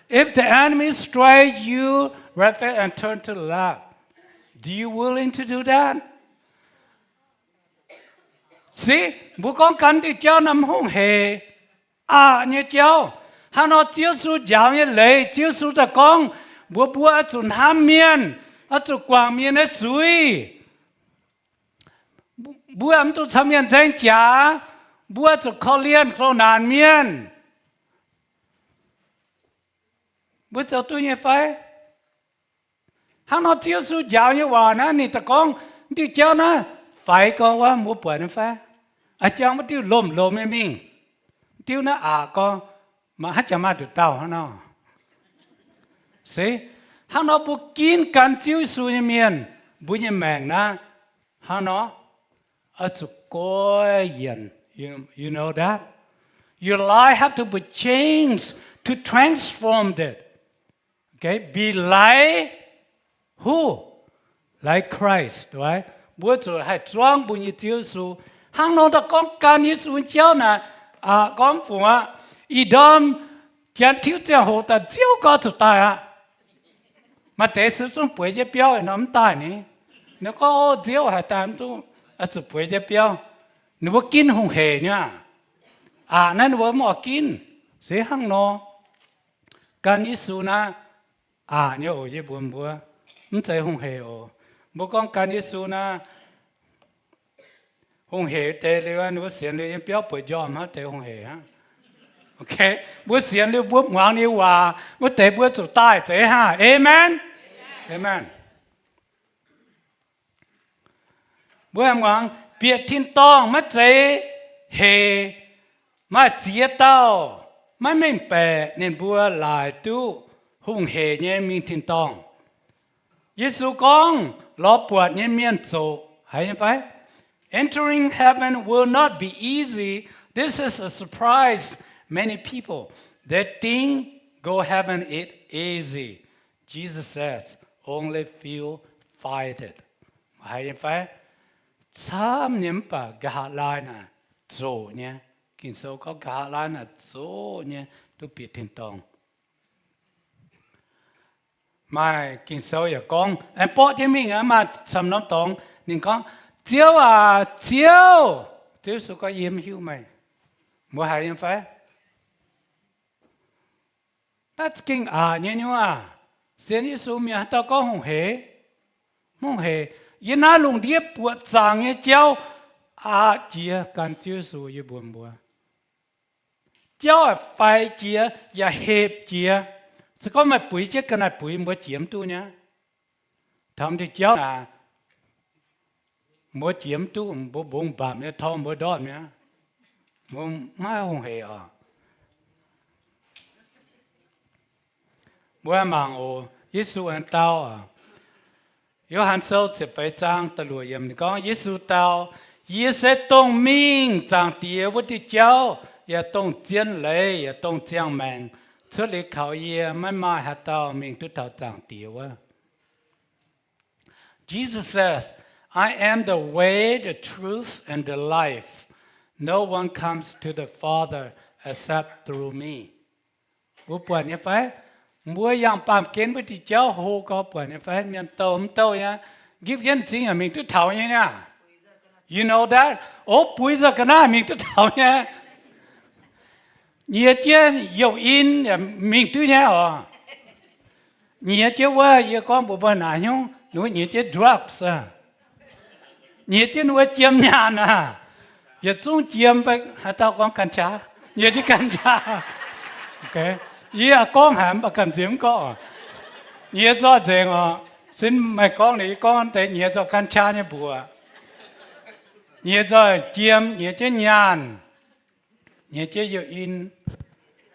If the enemy strike you right there and turn to the left, do you willing to do that? Se, mbuo gorngv gan diuh jauv naaiv hungh hec, aqc nyei jauv. Hnangv nor Ziouv Yesu njaaux nyei leiz, Ziouv Yesu daaih gorngv, mbuo, mbuo oix zuqc hnamv mienh, oix zuqc guangc mienh nyei zuiz. Mbuo mv dungx caux mienh nzaeng jaax. Mbuo zuqc korv-lienh, goux naanc mienh. Mbuo zoux duqv nyei fai? Hnangv nor Ziouv Yesu njaaux nyei waac naaiv, ninh daaih gorngv, mv diuh jauv naaiv faix gorx wuov, mbuo buatc nyei fai? A'jang wuov diuh lomh-lomh nyei mingh, diuh naaiv aqc gorx, maiv haaix jangx maaih nduqc dauh hnangv nor. Se, hnangv nor mbuo ginv gan Ziouv Yesu nyei mienh, mbuo nyei maengc naaiv Hnangv nor, oix zuqc goiv yienc. You, you know that? Your life have to be changed to transform it. Okay? Be like who? Like Christ, right? Mbuo zuqc haih zuangv mbuo nyei Ziouv Yesu. Hnangv nor daaih gorngv gan Yesu nyei jauv naaic, aa, gorngv fungc aqv, ih ndorm janx tiuv ziangh hoc daaih Ziouv gorngv zuqc daaih aqv. Maaih deix se zungv bueix jienv biauv nor mv daaih ni. Ninh gorngv, o, Ziouv haiz daaih mv zungv, oix zuqc bueix jienv biauv. Ninh mbuo ginv hungh hec nyei aqv. Aqc naaiv ninh mbuo mv oix ginv. Se hnangv nor, gan Yesu naaiv, aqc nyei oc, yie mbuox mbuo, mv zeiz hungh hec oc. Mbuo gorngv gan Yesu naaiv, hungh hec deix liuz, ninh mbuo sienx liuz yiem biauv bueix njormh hnangv deix hungh hec hnangv. Okay, mbuo sienx liuz mbuo muangx ninh waac wuov deix mbuo zuqc daaih zeiz hnangv. Amen. Amen. Mbuo muangx, bieqc tin-dorngh maiv zeiz hec, maaih ziex dauh maiv mengh baeqc ninh mbuo laaic duqv hungh hec nyei mingh tin-dorngh. Yesu gorngv lorz buatc nyei mienh zoqc, haiz nyei fai? Entering heaven will not be easy. This is a surprise many people. They think go heaven is easy. Jesus says, only few find it. Haiz nyei fai? Camv nyei mv baac nqa'haav laai naaic zoqc nyei. Ging-Sou gorngv nqa'haav laai naaic zoqc nyei duqv bieqc tin-dorngh. Maaih Ging-Sou yaac gorngv, aengx borqv jienv mingh aqv, maaih camv norm dorngx ninh gorngv, Ziouv aac, Ziouv! Ziouv Yesu gorngv, yie mv hiuv meih. Mbuo haiz nyei fai? Naaiv za'gengh aqc nyei nyuoz aah! Sienx Yesu mienh haaix dauh gorngv hungh hec? Mv hungh hec. Yie naaiv lungh ndiev buoqc zaangc nyei jauv aqc jiex gan Ziouv Yesu, yie mbuox mbuo. Jauv faix jiex yaac hepc jiex. Se gorngv meih buix jienv ga'naaiv buix, mbuo jiex mv duqv nyei. Taux diuh jauv naaic, mbuo jiex mv duqv, mbuo mbungx mbapc nyei, torngv mbuo ndortv mi'aqv. Mbuo maiv hungh hec oc. Mbuo mangc oc, Yesu aengx dau, Yo^han Sou ziepc feix zaang da'luoqc yiemc ninh gorngv, Yesu dau, Yie se dongh mingh Zaangc Diex wuov diuh jauv, yaac dongh zien leiz, yaac dongh ziangh maengc. Cuotv liuz kaux yie, maiv maaih haaix dauh mingh duqv taux Zaangc Diex wuov. Jesus says, I am the way, the truth, and the life. No one comes to the Father except through me. Mbuo buatc nyei fai? Mbuo yangh baamh gen wuov diuh jauv hlo gau, buatc nyei fai? Mienh douh mv douh nyei, nqipv jienv m'zing yaac mingh duqv taux nyei niaa. You know that? O, buix nzauh ga'naaiv mingh duqv taux nyei. Nyiex jienv youh in yaac mingh duqv nyei oc. Nyiex jienv wuov, yie gorngv mbuox mbuo naaic hnyouv, ninh mbuo nyiex jienv drugs aqv. Nyiex jienv ninh mbuo jiem nyaanh aqv. Yietc zungv jiem, haaix dauh gorngv กัญชา? Nyiex jienv กัญชา. Yie gorngv haic mv baac ganh nziex mv gorngv. Nyiex nzoih nzengc oc. Sin meih gorngv liuz yie gorngv deix nyiex nzoih กัญชา nyei mbuoqc. Nyiex nzoih jiem, nyiex jienv nyaanh, nyiex jienv youh in,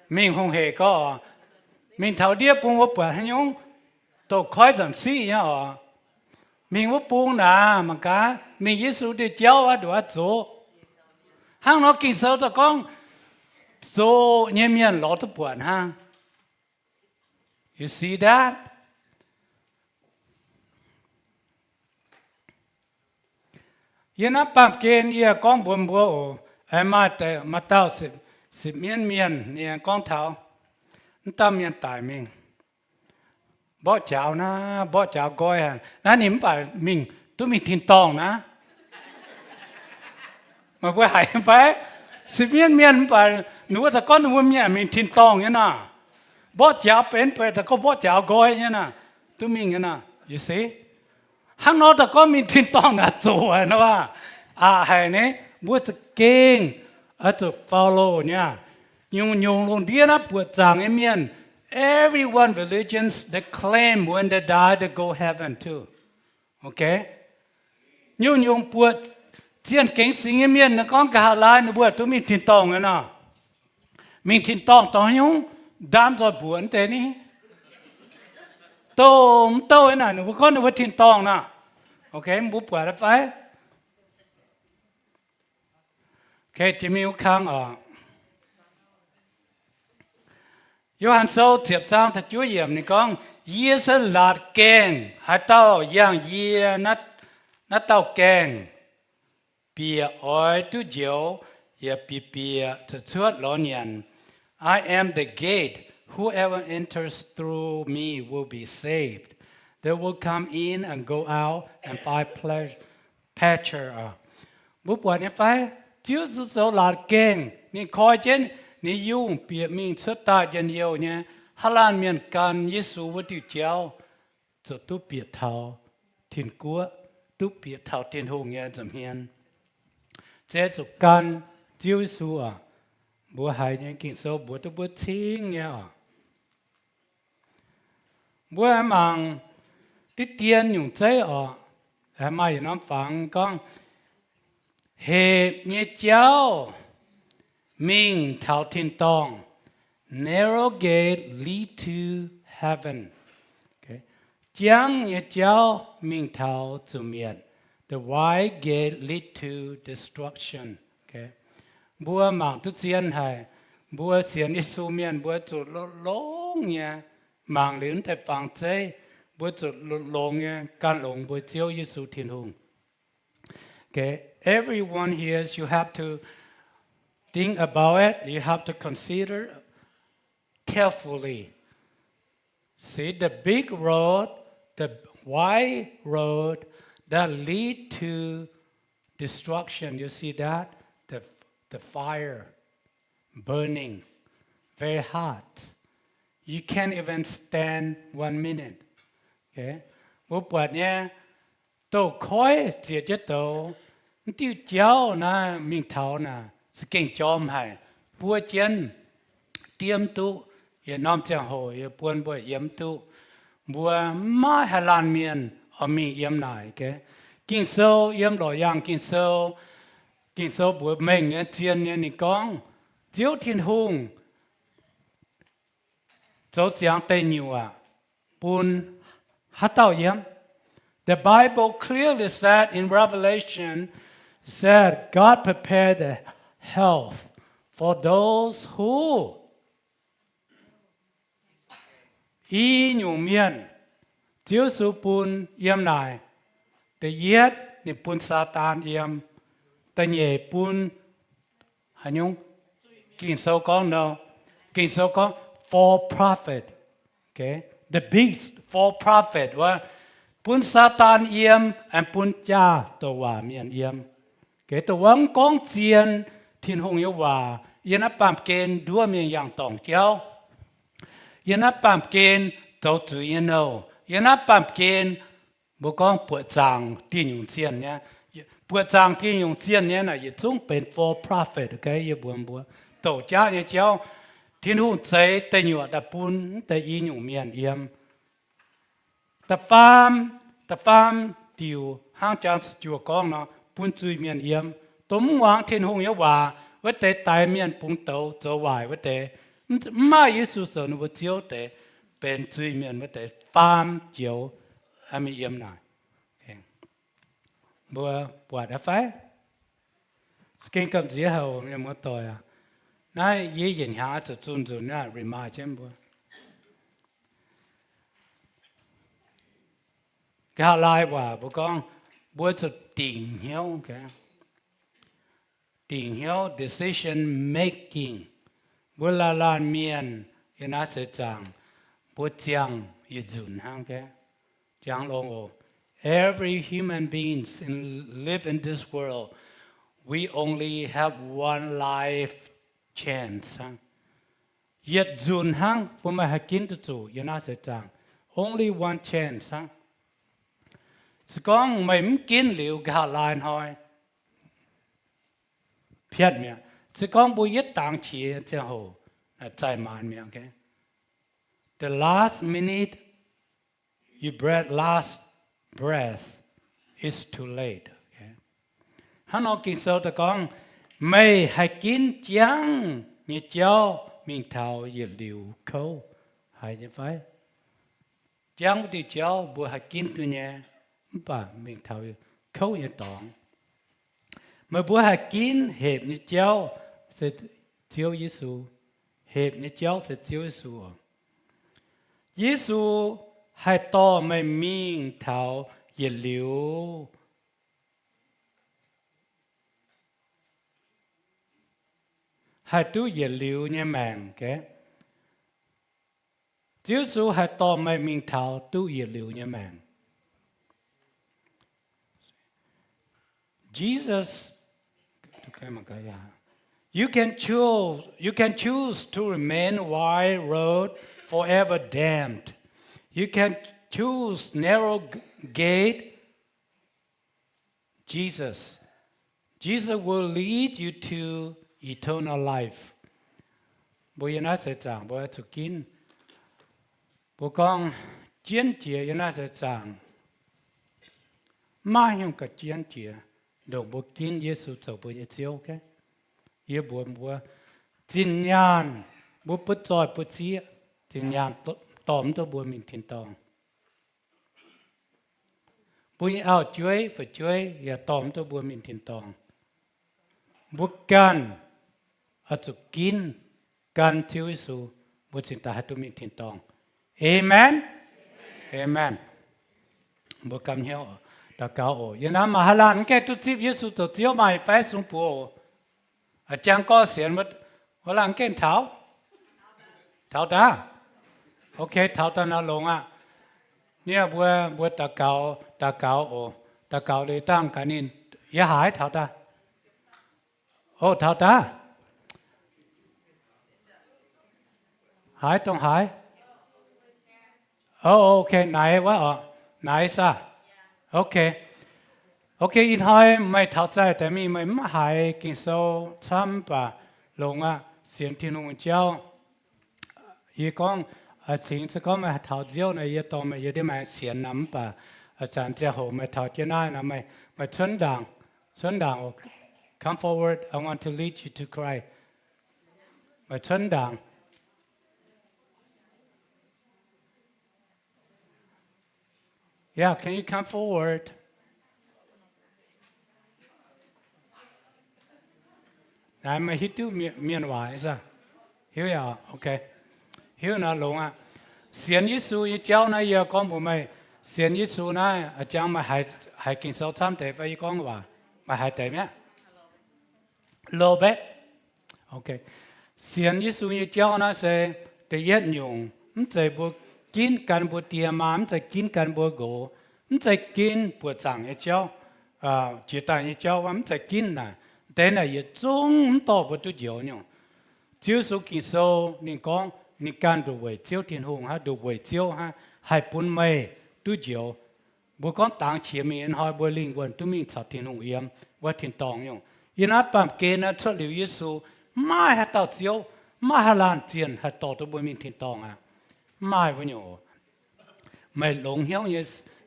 mingh hungh hec gorngv, mingh taux ndiev bung wuov buatc haaix nyungc douz-koiv nzanc siqv nyei oc. Mingh wuov bung naaic mangc gaax, mingh Yesu diuh jauv wuov nduqc aqv zoqc. Hnangv nor Ging-Sou daaih gorngv, zoqc nyei mienh lorz duqv buatc hnangv. You see that? Yie naaiv baamh gen yie gorngv mbuox mbuo oc, maaih, maaih dauh sipv, sipv mienv mienh ninh gorngv taux, mv dauh mienh daic mingh, mborqv jaax naaiv, mborqv jaax nqoi haic naaiv, ninh mv baac mingh duqv mingh tin-dorngh naaiv. Meih mbuo haiz fai? Sipv mienv mienh mv baac ninh mbuo daaih gorngv ninh mbuo mienh mingh tin-dorngh nyei naaic. Mborqv jaax benx beic daaih gorngv mborqv jaax nqoi nyei naaic, duqv mingh nyei naaic. You see? Hnangv nor daaih gorngv mingh tin-dorngh naaic zoqc haic nor aqv. Aqc haic ni, mbuo za'gengh oix zuqc follow nyei. Nyungc-nyungc lungh ndiev naaiv buoqc zaangc nyei mienh, everyone religions, they claim when they die they go heaven too. Okay? Nyungc-nyungc buoqc zienh gengx singx nyei mienh, ninh gorngv nqa'haav laai ninh mbuo duqv mingh tin-dorngh nyei nor. Mingh tin-dorngh dorh nyungc ndaam nzoih mbuoqc deix ni. Douh mv douh naaic ninh mbuo gorngv ninh mbuo tin-dorngh nor. Okay, mbuo buatc fai? Geh jiex mingh wuov kang oc. Yo^han Sou ziepc zaang da'juov yiemc ninh gorngv, Yie se laatc gaengh. Haaix dauh yangh yie naaiv dauh gaengh, bieqc oix duqv njoux, yaac bieqc bieqc cuotv lorz nyanc. I am the gate. Whoever enters through me will be saved. They will come in and go out and find pasture. Mbuo buatc nyei fai? Ziouv Yesu zoux laatc gaengh. Ninh koi jienv ninh yungh bieqc mingh cuotv daaih njien-youh nyei. Haaix laanh mienh gan Yesu wuov diuh jauv zuqc duqv bieqc taux Tin-Guoqv, duqv bieqc taux Tin-Hungh nyei nza'hmien. Se zuqc gan Ziouv Yesu oc. Mbuo haiz nyei Ging-Sou mbuox duqv mbuo cingv nyei oc. Mbuo mangc diqv dien nyungc zeiv oc. Maaih yietc norm fangx gorngv, Hepc nyei jauv mingh taux tin-dorngh. Narrow gate lead to heaven. Jangv nyei jauv mingh taux zuqc mietc. The wide gate lead to destruction. Mbuo mangc duqv zien haic. Mbuo sienx Yesu mienh mbuo zuqc longx nyei, mangc liuz naaiv deix fangx zeiv, mbuo zuqc longx nyei gan longx mbuo Ziouv Yesu Tin-Hungh. Okay, everyone here, you have to think about it. You have to consider carefully. See the big road, the wide road that lead to destruction. You see that? The, the fire burning very hot. You can't even stand one minute. Okay? Mbuo buatc nyei, douz-koiv ziec jienv douz, mv diuh jauv naaiv mingh taux naaic za'gengh jorm haic, buo jienv, diemv duqv. Yietc norm ziangh hoc yie buon mbuo yiem duqv. Mbuo maiv maaih haaix laanh mienh oix mingh yiem naaic. Ging-Sou, yiem lorqc yangh Ging-Sou, Ging-Sou mbuox mengh nyei zien nyei ninh gorngv, Ziouv Tin-Hungh zoux ziangx deic nyuoqc bun haaix dauh yiem. The Bible clearly said in Revelation, said God prepared the health for those who I nyungc mienh, Ziouv Yesu bun yiem naaic. Da'yietv ninh bun Saadaan yiem. Da'nyeic bun haaix nyungc? Ging-Sou gorngv nor, Ging-Sou gorngv false prophet, the big false prophet wuov, bun Saadaan yiem, aengx bun jaa douc waac mienh yiem. Dongh wuov mv gorngv zien Tin-Hungh nyei waac yiem naaiv baamh gen nduov mingh yangh dorngc jauv. Yiem naaiv baamh gen zoux zuiz nyei nouh, yiem naaiv baamh gen mbuo gorngv buoqc zaangc diuh nyungc zienh nyei. Buoqc zaangc diuh nyungc zienh nyei naaic yietc zungv benx false prophet. Yie mbuox mbuo, douc jaav nyei jauv, Tin-Hungh zeix deic nyuoqc daaih bun mv deix i nyungc mienh yiem. Da'faam, da'faam diuc hnangv Jang Sijuoh gorngv nor, bun zuiz-mienh yiem. Dongh mv muangx Tin-Hungh nyei waac wuov deix, daix mienh bungx douz zoux waaic wuov deix, mv maaih Yesu zoux ninh mbuo Ziouv deix, benx zuiz-mienh wuov deix, faam joux mingh yiem naaic. Mbuo buatc aqv fai? Za'gengh gamh nziex houc mienh muoz-doic aac. Naaiv yie yietc hnyangx zuqc zunh nzunc naaiv remind jienv mbuo. Nqa'haav laai waac mbuo gorngv, mbuo zuqc dingc hnyouv, dingc hnyouv, decision making. Mbuo laanh laanh mienh yiem naaiv seix zaangc, mbuo ziangh yietc nzunc hnangv. Jangx longx oc. Every human beings in, live in this world, we only have one life chance. Yietc nzunc hnangv mbuo maaih haih ginv duqv zuqc yiem naaiv seix zaangc. Only one chance hnangv. Se gorngv meih mv ginv liuz, nqa'haav laai hnoi piatv mi'aqv. Se gorngv mbuo yietv dangx qiex ziangh hoc, zaih maanc mi'aqv. The last minute you breathe, last breath, it's too late. Hnangv nor Ging-Sou daaih gorngv, meih haih ginv jangv nyei jauv mingh taux yietc liuz kouv. Haiz nyei fai? Jangv wuov diuh jauv mbuo haih ginv duqv nyei, mv baac mingh taux kouv nyei dorngx. Meih mbuo haih ginv hepc nyei jauv se Ziouv Yesu. Hepc nyei jauv se Ziouv Yesu oc. Yesu haih dorh meih mingh taux yietc liuz, haih duqv yietc liuz nyei maengc. Ziouv Yesu haih dorh meih mingh taux duqv yietc liuz nyei maengc. Jesus, you can choose, you can choose to remain wide road, forever damned. You can choose narrow g- gate. Jesus, Jesus will lead you to eternal life. Mbuo yiem naaiv seix zaangc mbuo zuqc ginv. Mbuo gorngv jienv jiex yiem naaiv seix zaangc, maiv nyungc gauh jienv jiex ndongc mbuo ginv Yesu zoux mbuo nyei Ziouv. Yie mbuox mbuo, zinh nyaanh mbuo butv zoih butv sieqv, zinh nyaanh dorh mv duqv mbuo mingh tin-dorngh. Mbuo nyei auv-jueiv fu'jueiv yaac dorh mv duqv mbuo mingh tin-dorngh. Mbuo ganh oix zuqc ginv gan Ziouv Yesu, mbuo cingx daaih haih duqv mingh tin-dorngh. Aamen. Aamen. Mbuo ganh hnyouv daux gaux oc. Yiem naaiv maaih haaix laanh mv gaengh duqv zipv Yesu zoux Ziouv maaih fai sung buoz oc. Jangx gorx sienx, wuov laanh mv gaengh taux? Taux daaih? Ok, taux daaih nor longx aqv. Niaa mbuo, mbuo daux gaux, daux gaux oc. Daux gaux liuz dangh gaax ninh, yie haiz taux daaih. O, taux daaih. Haiz dongh haaix? O, ok, naaiv wuov oc. Naaiv saah? Ok. Ok, ih hnoi meih taux zaih deix mingh meih mv haiz Ging-Sou camv mv baac longx aqv, sienx Tin-Hungh nyei jauv. Yie gorngv, cingx se gorngv meih taux Ziouv nor, yie dorh meih yiem ndiev maaih sienx nor, mv baac zanc ziangh hoc meih taux jienv naaiv nor, meih, meih cuotv ndaangc, cuotv ndaangc, come forward, I want to lead you to Christ. Meih cuotv ndaangc. Yeah, can you come forward? Naaiv meih hiuv duqv mienh waac saah? Hiuv yaac, ok. Hiuv nor longx aqv. Sienx Yesu nyei jauv naaiv yie gorngv mbuox meih, sienx Yesu naaiv, jangx meih haiz Ging-Sou camv deix fai yie gorngv waac, meih haiz deix mi'aqv? Little bit. Ok. Sienx Yesu nyei jauv naaiv se da'yietv nyungc, mv zeiz mbuo ginv gan mbuo die maa, mv zeiz ginv gan mbuo nqox, mv zeiz ginv buoqc zaangc nyei jauv, jiex daaih nyei jauv, mv zeiz ginv naaic. Deix naaic yietc zungv mv dorh mbuo duqv njoux nyungc. Ziouv Yesu Ging-Sou ninh gorngv ninh ganh nduqc weic Ziouv Tin-Hungh hnangv, nduqc weic Ziouv hnangv, haih bun meih duqv njoux. Mbuo gorngv dangx qiex mingh ih hnoi mbuo lingh wuonh duqv mingh caux Tin-Hungh yiem wuov tin-dorngh nyungc. Yiem naaiv baamh gen naaiv cuotv liuz Yesu, maiv maaih haaix dauh Ziouv, maiv maaih haaix laanh zienh haih dorh duqv mbuo mingh tin-dorngh aqv. Mv maaih wuov nyungc. Meih longx hnyouv nyei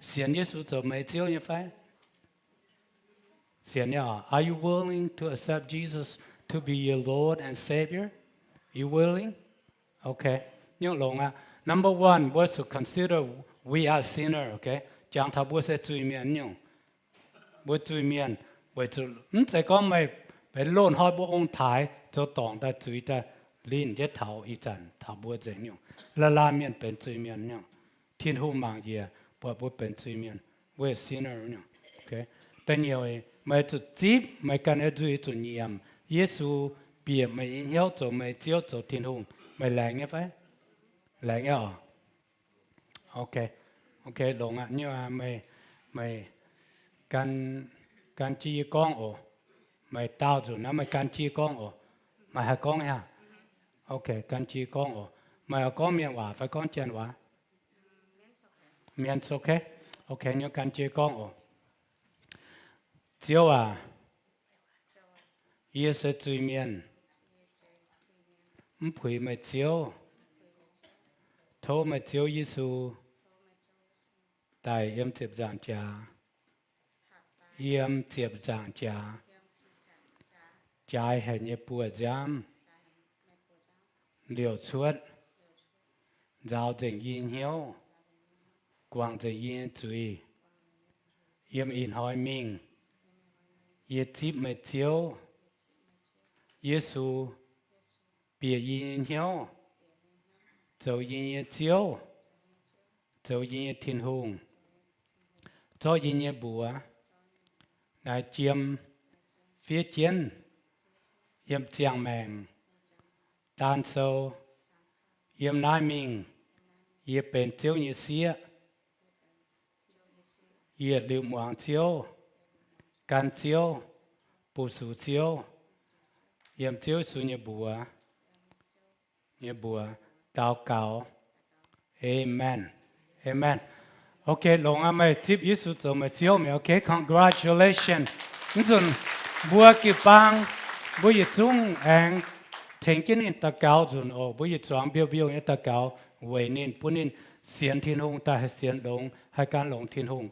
sienx Yesu zoux meih Ziouv nyei fai? Sienx nyei oc. Are you willing to accept Jesus to be your Lord and Savior? You willing? Ok. Nyungc longx aqv. Number one, mbuo should consider we are sinner, ok? Jangx taux mbuo se zuiz-mienh nyungc. Mbuo zuiz-mienh, weic zuqc mv zeiz gorngv meih benx loz-hnoi mbuo ong-taaix zoux dorngc daaih zuiz daaih linh jienv taux ih zanc taux mbuo nzengc nyungc. Laanh laanh mienh benx zuiz-mienh nyungc. Tin-Hungh mangc njiec buatc mbuo benx zuiz-mienh, we're sinner nyungc. Da'nyeic, meih zuqc zipv meih ganh nyei nzuih, zuqc nyiemc Yesu bieqc meih nyei hnyouv zoux meih Ziouv, zoux Tin-Hungh. Meih laengz nyei fai? Laengz nyei oc. Ok, ok, longx aqv. Nyei meih, meih gan, gan jienv yie gorngv oc. Meih daauh nzunc naaiv meih gan jienv yie gorngv oc. Meih haih gorngv aqv? Ok, gan jienv yie gorngv oc. Meih oix gorngv mienh waac fai gorngv janx waac? Mienh, ok. Ok, nyei gan jienv yie gorngv oc. Ziouv aac, yie se zuiz-mienh, mv puix meih Ziouv. Tov meih Ziouv Yesu daic yiem ziepc nzaangc jaax, yiem ziepc nzaangc jaax, jaaix haic nyei buoz-nziaamv, liouc cuotv, nzaaux nzengc yie nyei hnyouv, guangc nzengc yie nyei zuiz, yiem ih hnoi mingh Yie zipv meih Ziouv Yesu, bieqc yie nyei hnyouv, zoux yie nyei Ziouv, zoux yie nyei Tin-Hungh, zorqv yie nyei mbuox naaiv jiem fiev jienv yiem ziangh maengc daan sou. Yiem naaiv mingh yie benx Ziouv nyei sieqv. Yietc liuz muangx Ziouv, gan Ziouv, bu sux Ziouv, yiem Ziouv Yesu nyei mbuox, nyei mbuox daux gaux. Amen. Amen. Ok, longx aqv, meih zipv Yesu zoux meih Ziouv mi'aqv. Ok, congratulations. Mv nzunc mbuo jiu-baang, mbuo yietc zungv aengx tengx jienv ninh daux gaux nzunc oc. Mbuo yietc zuangx mbiouh mbiouh nyei daux gaux weic ninh, bun ninh sienx Tin-Hungh daaih haih sienx longx, haih gan longx Tin-Hungh.